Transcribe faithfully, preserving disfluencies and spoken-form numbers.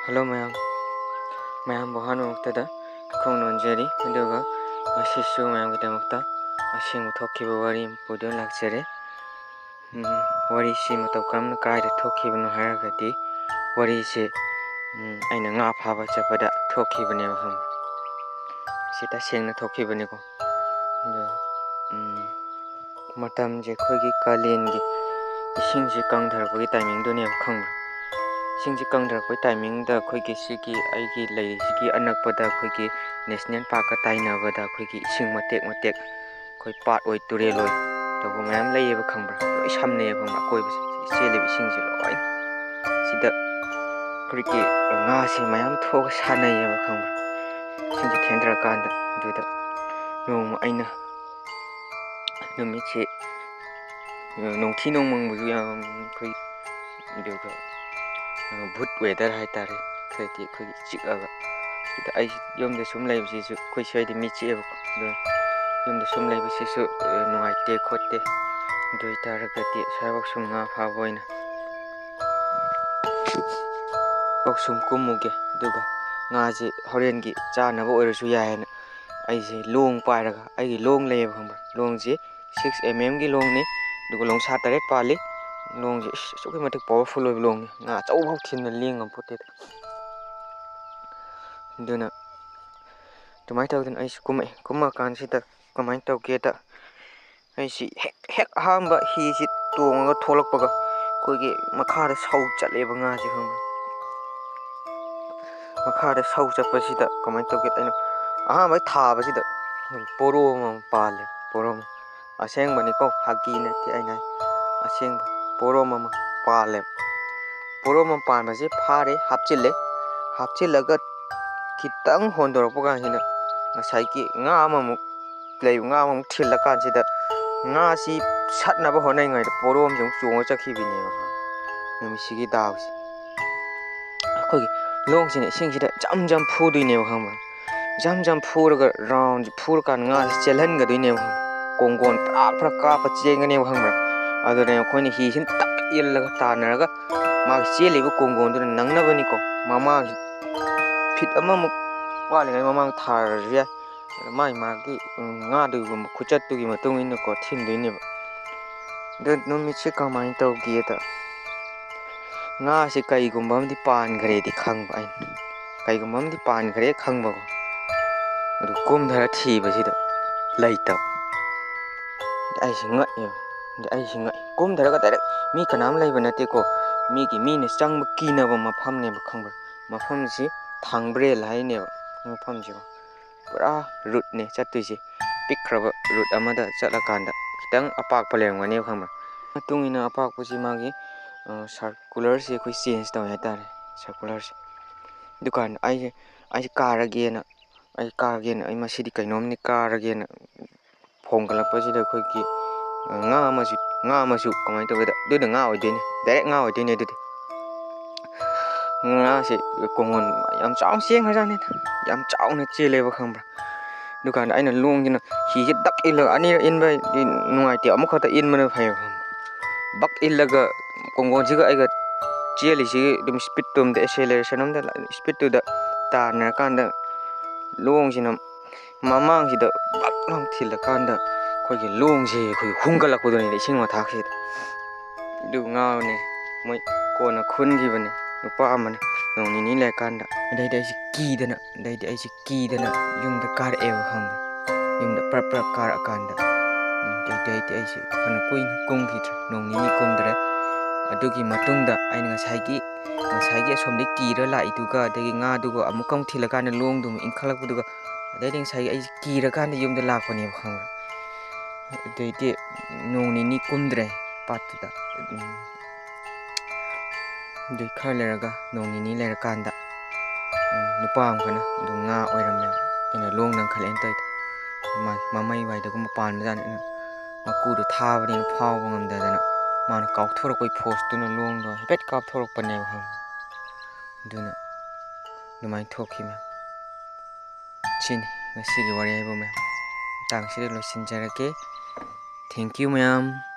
Hello ꯃꯌꯥꯝ, ꯃꯌꯥꯝꯕꯨ ꯑꯍꯥꯟꯕꯃꯛꯇꯗ ꯏꯈꯣꯡ ꯅꯣꯟꯖꯔꯤ, ꯑꯗꯨꯒ ꯉꯁꯤꯁꯨ ꯃꯌꯥꯝꯒꯤꯗꯃꯛꯇ ꯑꯁꯦꯡꯕ ꯊꯣꯛꯈꯤꯕ ꯋꯥꯔꯤ ꯑꯃ ꯄꯨꯗꯨꯅ ꯂꯥꯛꯆꯔꯦ꯫ ꯎꯝ, ꯋꯥꯔꯤꯁꯤ ꯃꯇꯧ ꯀꯔꯝꯅ ꯀꯥꯏꯗ ꯊꯣꯛꯈꯤꯕꯅꯣ ꯍꯥꯏꯔꯒꯗꯤ, ꯋꯥꯔꯤꯁꯤ, ꯎꯝ, ꯑꯩꯅ ꯉꯥ ꯐꯥꯕ ꯆꯠꯄꯗ ꯊꯣꯛꯈꯤꯕꯅꯦꯕ, ꯈꯪꯕ꯭ꯔꯥ? ꯁꯤ ꯇꯁꯦꯡꯅ ꯊꯣꯛꯈꯤꯕꯅꯤꯀꯣ꯫ ꯑꯗꯣ, ꯎꯝ, ꯃꯇꯝꯁꯦ ꯑꯩꯈꯣꯏꯒꯤ ꯀꯥꯂꯦꯟꯒꯤ ꯏꯁꯤꯡꯁꯤ ꯀꯪꯊꯔꯛꯄꯒꯤ ꯇꯥꯏꯃꯤꯡꯗꯨꯅꯦꯕ, ꯈꯪꯕ꯭ꯔꯥ? ꯏꯁꯤꯡꯁꯤ ꯀꯪꯊꯔꯛꯄꯒꯤ ꯇꯥꯏꯃꯤꯡꯗ ꯑꯩꯈꯣꯏꯒꯤ ꯁꯤꯒꯤ ꯑꯩꯒꯤ ꯂꯩꯔꯤꯁꯤꯒꯤ ꯑꯅꯛꯄꯗ ꯑꯩꯈꯣꯏꯒꯤ ꯅꯦꯁꯅꯦꯜ ꯄꯥꯔꯛꯀ ꯇꯥꯏꯅꯕꯗ ꯑꯩꯈꯣꯏꯒꯤ ꯏꯁꯤꯡ ꯃꯇꯦꯛ ꯃꯇꯦꯛ ꯑꯩꯈꯣꯏ ꯄꯥꯠ ꯑꯣꯏ, ꯇꯨꯔꯦꯜ ꯑꯣꯏ ꯇꯧꯕ ꯃꯌꯥꯝ ꯂꯩꯌꯦꯕ, ꯈꯪꯕ꯭ꯔꯥ? ꯂꯣꯏ ꯁꯝꯅꯩꯌꯦꯕ, ꯈꯪꯕ꯭ꯔꯥ? ꯑꯀꯣꯏꯕꯁꯦ ꯆꯦꯜꯂꯤꯕ ꯏꯁꯤꯡꯁꯦ ꯂꯣꯏꯅ꯫ ꯁꯤꯗ ꯑꯩꯈꯣꯏꯒꯤ ꯉꯥꯁꯦ ꯃꯌꯥꯝ ꯊꯣꯛꯑꯒ ꯁꯥꯟꯅꯩꯌꯦꯕ, ꯈꯪꯕ꯭ꯔꯥ? ꯏꯁꯤꯡꯁꯦ ꯊꯦꯟꯊꯔꯀꯥꯟꯗ꯫ ꯑꯗꯨꯗ ꯅꯣꯡꯃ ꯑꯩꯅ ꯅꯨꯃꯤꯠꯁꯦ, ꯑ, ꯅꯣꯡꯊꯤ ꯅꯣꯡꯃꯪꯕꯁꯨ ꯌꯥꯝ ꯑꯩꯈꯣꯏ, ꯑꯗꯨꯒ, ꯑ, ꯚꯨꯠ ꯋꯦꯗꯔ ꯍꯥꯏꯇꯥꯔꯦ, ꯈꯔꯗꯤ ꯑꯩꯈꯣꯏꯒꯤ ꯆꯤꯛꯑꯒ꯫ ꯑꯗ ꯑꯩ ꯌꯨꯝꯗ ꯁꯨꯝ ꯂꯩꯕꯁꯤꯁꯨ ꯑꯩꯈꯣꯏ ꯁ꯭ꯋꯥꯏꯗ ꯃꯤ ꯆꯤꯛꯑꯦꯕꯀꯣ꯫ ꯑꯗꯨꯅ ꯌꯨꯝꯗ ꯁꯨꯝ ꯂꯩꯕꯁꯤꯁꯨ, ꯑ, ꯅꯨꯡꯉꯥꯏꯇꯦ ꯈꯣꯠꯇꯦ꯫ ꯑꯗꯨ ꯑꯣꯏꯇꯥꯔꯒꯗꯤ ꯁ꯭ꯋꯥꯏꯐꯥꯎ ꯁꯨꯝ ꯉꯥ ꯐꯥꯕ ꯑꯣꯏꯅ ꯐꯥꯎ ꯁꯨꯝ ꯀꯨꯝꯃꯨꯒꯦ, ꯑꯗꯨꯒ ꯉꯥꯁꯦ ꯍꯣꯔꯦꯟꯒꯤ ꯆꯥꯅꯕ ꯑꯣꯏꯔꯁꯨ ꯌꯥꯏ ꯍꯥꯏꯅ ꯑꯩꯁꯦ ꯂꯣꯡ ꯄꯥꯏꯔꯒ, ꯑꯩꯒꯤ ꯂꯣꯡ ꯂꯩꯌꯦꯕ, ꯈꯪꯕ꯭ꯔꯥ? ꯂꯣꯡꯁꯦ ꯁꯤꯛꯁ ꯑꯦꯝ ꯑꯦꯝꯒꯤ ꯂꯣꯡꯅꯤ, ꯑꯗꯨꯒ ꯂꯣꯡꯁꯥ ꯇꯔꯦꯠ ꯄꯥꯜꯂꯤ꯫ ꯂꯣꯡꯁꯦ ꯏꯁ, ꯑꯁꯨꯛꯀꯤ ꯃꯇꯤꯛ ꯄꯋꯥꯔꯐꯨꯜ ꯑꯣꯏꯕ ꯂꯣꯡꯅꯤ, ꯉꯥ ꯑꯆꯧꯕ ꯐꯥꯎ ꯊꯤꯟꯅ ꯂꯦꯡ ꯉꯝꯄꯣꯠꯇꯦꯗ꯫ ꯑꯗꯨꯅ ꯑꯗꯨꯃꯥꯏꯅ ꯇꯧꯗꯅ ꯑꯩꯁꯨ ꯀꯨꯝꯃꯛꯑꯦ꯫ ꯀꯨꯝꯃꯛꯑꯀꯥꯟꯁꯤꯗ ꯀꯃꯥꯏꯅ ꯇꯧꯒꯦꯗ, ꯑꯩꯁꯤ ꯍꯦꯛ, ꯍꯦꯛ ꯑꯍꯥꯟꯕ ꯍꯤꯁꯤ ꯇꯣꯡꯉꯒ ꯊꯣꯛꯂꯛꯄꯒ ꯑꯩꯈꯣꯏꯒꯤ ꯃꯈꯥꯗ ꯁꯧ ꯆꯠꯂꯦꯕ ꯉꯥꯁꯦ, ꯈꯪꯕ꯭ꯔꯥ? ꯃꯈꯥꯗ ꯁꯧ ꯆꯠꯄꯁꯤꯗ ꯀꯃꯥꯏꯅ ꯇꯧꯒꯦ, ꯑꯩꯅ ꯑꯍꯥꯟꯕ ꯊꯥꯕꯁꯤꯗ ꯄꯣꯔꯣꯝ ꯑꯃ ꯄꯥꯜꯂꯦ, ꯄꯣꯔꯣꯝ꯫ ꯑꯁꯦꯡꯕꯅꯤꯀꯣ, ꯐꯥꯒꯤ ꯅꯠꯇꯦ ꯑꯩꯅ ꯍꯥꯏ꯫ ꯑꯁꯦꯡꯕ ꯄꯣꯔꯣꯝ ꯑꯃ ꯄꯥꯜꯂꯦꯕ꯫ ꯄꯣꯔꯣꯝ ꯑꯃ ꯄꯥꯟꯕꯁꯦ ꯐꯥꯔꯦ, ꯍꯥꯞꯆꯤꯜꯂꯦ꯫ ꯍꯥꯞꯆꯤꯜꯂꯒ ꯈꯤꯇꯪ ꯍꯣꯟꯗꯣꯔꯛꯄ ꯀꯥꯟꯁꯤꯗ ꯉꯁꯥꯏꯒꯤ ꯉꯥ ꯑꯃꯃꯨꯛ ꯂꯩꯕ, ꯉꯥ ꯑꯃꯃꯨꯛ ꯊꯤꯜꯂꯀꯥꯟꯁꯤꯗ ꯉꯥꯁꯤ ꯁꯠꯅꯕ ꯍꯣꯠꯅꯔꯤꯉꯩꯗ ꯄꯣꯔꯣꯝꯁꯤ ꯑꯃꯨꯛ ꯆꯣꯡꯉ ꯆꯠꯈꯤꯕꯅꯦꯕ꯫ ꯅꯨꯃꯤꯠꯁꯤꯒꯤ ꯗꯥꯎꯁꯦ, ꯑꯩꯈꯣꯏꯒꯤ ꯂꯣꯡꯁꯤꯅ ꯏꯁꯤꯡꯁꯤꯗ ꯖꯝ ꯖꯝ ꯐꯨꯗꯣꯏꯅꯦꯕ, ꯈꯪꯕ꯭ꯔꯥ? ꯖꯝ ꯖꯝ ꯐꯨꯔꯒ ꯔꯥꯎꯟꯁꯦ ꯐꯨꯔꯀꯥꯟꯗ ꯉꯥꯁꯦ ꯆꯦꯜꯍꯟꯒꯗꯣꯏꯅꯦꯕ, ꯈꯪꯕ꯭ꯔꯥ? ꯀꯣꯡꯒꯣꯟ ꯄꯨꯔꯥ ꯄꯨꯔꯥ ꯀꯥꯞꯄ ꯆꯦꯟꯒꯅꯦꯕ, ꯈꯪꯕ꯭ꯔꯥ? ꯑꯗꯨꯅ ꯑꯩꯈꯣꯏꯅ ꯍꯤꯁꯤꯅ ꯇꯛ ꯏꯜꯂꯒ ꯇꯥꯟꯅꯔꯒ ꯃꯥꯒꯤ ꯆꯦꯜꯂꯤꯕ ꯀꯣꯡꯒꯣꯟꯗꯨꯅ ꯅꯪꯅꯕꯅꯤꯀꯣ, ꯃꯃꯥꯡꯁꯤ ꯐꯤꯠ ꯑꯃꯃꯨꯛ ꯋꯥꯠꯂꯤꯉꯩ ꯃꯃꯥꯡ ꯊꯥꯔꯁꯨ ꯌꯥꯏ꯫ ꯑꯗ ꯃꯥꯒꯤ ꯃꯥꯒꯤ, ꯎꯝ, ꯉꯥꯗꯨꯒꯨꯝꯕ ꯈꯨꯆꯠꯇꯨꯒꯤ ꯃꯇꯨꯡ ꯏꯟꯅꯀꯣ ꯊꯤꯟꯗꯣꯏꯅꯦꯕ꯫ ꯑꯗꯣ ꯅꯨꯃꯤꯠꯁꯦ ꯀꯃꯥꯏꯅ ꯇꯧꯒꯦꯗ, ꯉꯥꯁꯦ ꯀꯩꯒꯨꯝꯕ ꯑꯃꯗꯤ ꯄꯥꯟꯈ꯭ꯔꯦꯗꯤ ꯈꯪꯕ ꯑꯩꯅ, ꯀꯩꯒꯨꯝꯕ ꯑꯃꯗꯤ ꯄꯥꯟꯈ꯭ꯔꯦ ꯈꯪꯕꯀꯣ꯫ ꯑꯗꯨ ꯀꯨꯝꯊꯔ ꯊꯤꯕꯁꯤꯗ ꯂꯩꯇꯕ꯫ ꯑꯩꯁꯦ ꯉꯛꯑꯦꯕ꯫ ꯑꯗ ꯑꯩꯁꯦ ꯉꯛꯑꯦ꯫ ꯀꯨꯝꯊꯔꯒ ꯗꯥꯏꯔꯦꯛ ꯃꯤ ꯀꯅꯥꯝ ꯂꯩꯕ ꯅꯠꯇꯦꯀꯣ꯫ ꯃꯤꯒꯤ, ꯃꯤꯅ ꯆꯪꯕ ꯀꯤꯅꯕ ꯃꯐꯝꯅꯦꯕ, ꯈꯪꯕ꯭ꯔꯥ? ꯃꯐꯝꯁꯤ ꯊꯥꯡꯕ꯭ꯔꯦꯜ ꯍꯥꯏꯅꯦꯕ ꯃꯐꯝꯁꯤꯀꯣ꯫ ꯄꯨꯔꯥ ꯔꯨꯠꯅꯦ ꯆꯠꯇꯣꯏꯁꯦ꯫ ꯄꯤꯛꯈ꯭ꯔꯕ ꯔꯨꯠ ꯑꯃꯗ ꯆꯠꯂꯀꯥꯟꯗ ꯈꯤꯇꯪ ꯑꯄꯥꯛꯄ ꯂꯩꯔꯝꯒꯅꯦꯕ, ꯈꯪꯕ꯭ꯔꯥ? ꯃꯇꯨꯡ ꯏꯟꯅ ꯑꯄꯥꯛꯄꯁꯤ ꯃꯥꯒꯤ, ꯑ, ꯁꯥꯔꯀꯨꯂꯔꯁꯤ ꯑꯩꯈꯣꯏ ꯆꯦꯟꯖ ꯇꯧꯋꯦ ꯍꯥꯏꯇꯥꯔꯦ, ꯁꯥꯔꯀꯨꯂꯔꯁꯦ꯫ ꯑꯗꯨꯀꯥꯟꯗ ꯑꯩꯁꯦ, ꯑꯩꯁꯦ ꯀꯥꯔꯒꯦꯅ, ꯑꯩ ꯀꯥꯔꯒꯦꯅ, ꯑꯩ ꯃꯁꯤꯗꯤ ꯀꯩꯅꯣꯝꯅꯤ ꯀꯥꯔꯒꯦꯅ ꯐꯣꯡꯒꯠꯂꯛꯄꯁꯤꯗ ꯑꯩꯈꯣꯏꯒꯤ, ꯑ, ꯉꯥ ꯑꯃꯁꯨ, ꯉꯥ ꯑꯃꯁꯨ ꯀꯃꯥꯏꯅ ꯇꯧꯒꯦꯗ, ꯑꯗꯨꯗ ꯉꯥ ꯑꯣꯏꯗꯣꯏꯅꯦ, ꯗꯥꯏꯔꯦꯛ ꯉꯥ ꯑꯣꯏꯗꯣꯏꯅꯦ ꯑꯗꯨꯗꯤ꯫ ꯉꯥꯁꯦ ꯀꯣꯡꯒꯣꯟ ꯌꯥꯝ ꯆꯥꯎꯅ ꯆꯦꯟꯈ꯭ꯔꯖꯥꯠꯅꯤꯗ, ꯌꯥꯝ ꯆꯥꯎꯅ ꯆꯦꯜꯂꯦꯕ, ꯈꯪꯕ꯭ꯔꯥ? ꯑꯗꯨꯀꯥꯟꯗ ꯑꯩꯅ ꯂꯣꯡꯁꯤꯅ ꯍꯤꯁꯦ ꯗꯛ ꯏꯜꯂꯒ, ꯑꯅꯤꯔꯛ ꯏꯟꯕ ꯍꯥꯏꯗꯤ ꯅꯨꯡꯉꯥꯏꯇꯦ, ꯑꯃꯨꯛꯈꯛꯇ ꯏꯟꯕꯅ ꯐꯩꯌꯦꯕ, ꯈꯪꯕ꯭ꯔꯥ? ꯕꯛ ꯏꯜꯂꯒ ꯀꯣꯡꯒꯣꯟꯁꯤꯒ ꯑꯩꯒ ꯆꯦꯜꯂꯤꯁꯤꯒꯤ ꯑꯗꯨꯝ ꯁ꯭ꯄꯤꯠꯇꯣ ꯑꯝꯗ, ꯑꯦꯁꯦꯂꯦꯔꯦꯁꯟ ꯑꯝꯗ, ꯁ꯭ꯄꯤꯠꯇꯨꯗ ꯇꯥꯟꯅꯔꯀꯥꯟꯗ ꯂꯣꯡꯁꯤꯅ ꯃꯃꯥꯡꯁꯤꯗ ꯕꯛ ꯂꯥꯎ ꯊꯤꯜꯂꯀꯥꯟꯗ ꯑꯩꯈꯣꯏꯒꯤ ꯂꯣꯡꯁꯦ ꯑꯩꯈꯣꯏ ꯍꯨꯝꯒꯠꯂꯛꯄꯗꯨꯅꯤꯗ ꯏꯁꯤꯡ ꯃꯊꯥꯛꯁꯤꯗ꯫ ꯑꯗꯨ ꯉꯥꯎꯅꯦ, ꯃꯣꯏ ꯀꯣꯟꯅ ꯈꯨꯟꯈꯤꯕꯅꯦ ꯅꯨꯄꯥ ꯑꯃꯅ ꯅꯣꯡ ꯅꯤꯅꯤ ꯂꯩꯔꯀꯥꯟꯗ꯫ ꯑꯗꯩꯗꯤ ꯑꯩꯁꯦ ꯀꯤꯗꯅ, ꯑꯗꯩꯗꯤ ꯑꯩꯁꯦ ꯀꯤꯗꯅ ꯌꯨꯝꯗ ꯀꯥꯔꯛꯑꯦꯕ, ꯈꯪꯕ꯭ꯔꯥ? ꯌꯨꯝꯗ ꯄ꯭ꯔꯞ ꯄ꯭ꯔꯞ ꯀꯥꯔꯛꯑꯀꯥꯟꯗ, ꯎꯝ, ꯑꯗꯩꯗꯤ ꯑꯩꯗꯤ ꯑꯩꯁꯦ ꯐꯅ ꯀꯨꯏꯅ ꯀꯨꯝꯈꯤꯗ꯭ꯔꯦ, ꯅꯣꯡ ꯅꯤꯅꯤ ꯀꯨꯝꯗ꯭ꯔꯦ꯫ ꯑꯗꯨꯒꯤ ꯃꯇꯨꯡꯗ ꯑꯩꯅ ꯉꯁꯥꯏꯒꯤ, ꯉꯁꯥꯏꯒꯤ ꯑꯁꯣꯝꯗꯒꯤ ꯀꯤꯔ ꯂꯥꯛꯏꯗꯨꯒ ꯑꯗꯒꯤ ꯉꯥꯗꯨꯒ ꯑꯃꯨꯛꯀ ꯑꯃꯨꯛ ꯊꯤꯜꯂꯀꯥꯟꯗ ꯂꯣꯡꯗꯨ ꯑꯃꯨꯛ ꯏꯟꯈꯠꯂꯛꯄꯗꯨꯒ, ꯑꯗꯩꯗꯤ ꯉꯁꯥꯏꯒꯤ ꯑꯩꯁꯦ ꯀꯤꯔꯀꯥꯟꯗ ꯌꯨꯝꯗ ꯂꯥꯛꯄꯅꯦꯕ, ꯈꯪꯕ꯭ꯔꯥ? ꯑꯗꯩꯗꯤ ꯅꯣꯡ ꯅꯤꯅꯤ ꯀꯨꯝꯗ꯭ꯔꯦ ꯄꯥꯠꯇꯨꯗ꯫ ꯎꯝ꯫ ꯑꯗꯩ ꯈꯔ ꯂꯩꯔꯒ, ꯅꯣꯡ ꯅꯤꯅꯤ ꯂꯩꯔꯀꯥꯟꯗ, ꯎꯝ, ꯅꯨꯄꯥ ꯑꯃꯈꯛꯅ ꯑꯗꯨꯝ ꯉꯥ ꯑꯣꯏꯔꯝꯃꯦꯕ꯫ ꯑꯩꯅ ꯂꯣꯡ ꯅꯪꯈꯠꯂꯛꯑꯦꯅ ꯇꯧꯔꯤꯗꯣ꯫ ꯃꯥꯒꯤ ꯃꯃꯩ ꯋꯥꯏꯗꯒꯨꯝꯕ ꯄꯥꯟꯕꯖꯥꯠꯅꯤ꯫ ꯑꯩꯅ ꯃꯀꯨꯗꯣ ꯊꯥꯕꯅꯤꯅ ꯐꯥꯎꯕ ꯉꯝꯗꯗꯅ ꯃꯥꯅ ꯀꯥꯎꯊꯣꯔꯛꯄꯒꯤ ꯐꯣꯔꯁꯇꯨꯅ ꯂꯣꯡꯗꯣ ꯍꯥꯏꯐꯦꯠ ꯀꯥꯎꯊꯣꯔꯛꯄꯅꯦꯕ, ꯈꯪꯕ꯭ꯔꯥ? ꯑꯗꯨꯅ ꯑꯗꯨꯃꯥꯏꯅ ꯊꯣꯛꯈꯤ, ꯃꯌꯥꯝ꯫ ꯁꯤꯅꯤ ꯉꯁꯤꯒꯤ ꯋꯥꯔꯤ ꯍꯥꯏꯕꯨ, ꯃꯌꯥꯝ꯫ ꯃꯇꯥꯡꯁꯤꯗ ꯂꯣꯏꯁꯤꯟꯖꯔꯒꯦ꯫ Thank you, ꯃꯌꯥꯝ꯫